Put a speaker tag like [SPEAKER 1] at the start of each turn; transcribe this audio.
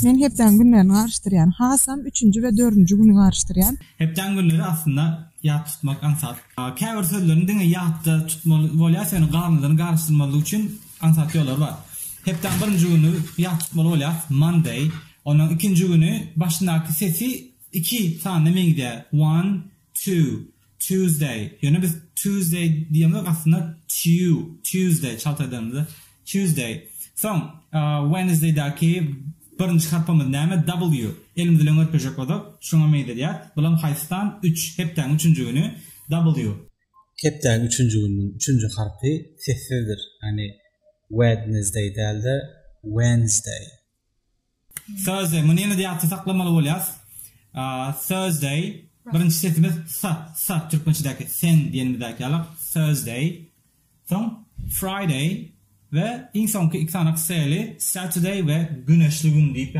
[SPEAKER 1] Men hepdäň günlerini garyşdyrýan. Hasam üçünji we dördünji güni garyşdyrýan.
[SPEAKER 2] Hepdäň günleri aslynda ýat tutmak aňsat. Käbir sözlerini diňe ýatda tutmaly bolýar, ýöne galanlaryny garyşdyrmazlyk üçin aňsat ýollary bar. Hepdäň birinji güni ýat tutmaly bolýar, Monday. Ondan ikinji güni başyndaky sesi iki sanyna meňzeýär, one, two. Tuesday. Ýöne biz Tuesday diýemzok aslynda Tue, Tuesday çalt aýdanymyzda Tuesday. Soň Wednesday-däki birinji harpymyz näme? W. Elimiz bilen görkezjek bolsak, şuňa meňzedýär. Bulam haýsy san? Üç. Hepdäň üçünji güni W.
[SPEAKER 3] Hepdäň üçünji gününiň üçünji harpy sessizdir. Ýagny Wednesday däl-de Wednesday.
[SPEAKER 2] Thursday, muny ýene-de ýatda saklamaly bolýas. Thursday, birinji sesimiz s, s, türkmençedäki sen diýenimizdäki ýaly, Thursday. Soň Friday we iň soňky iki sany s-li Saturday we güneşli gün diýip.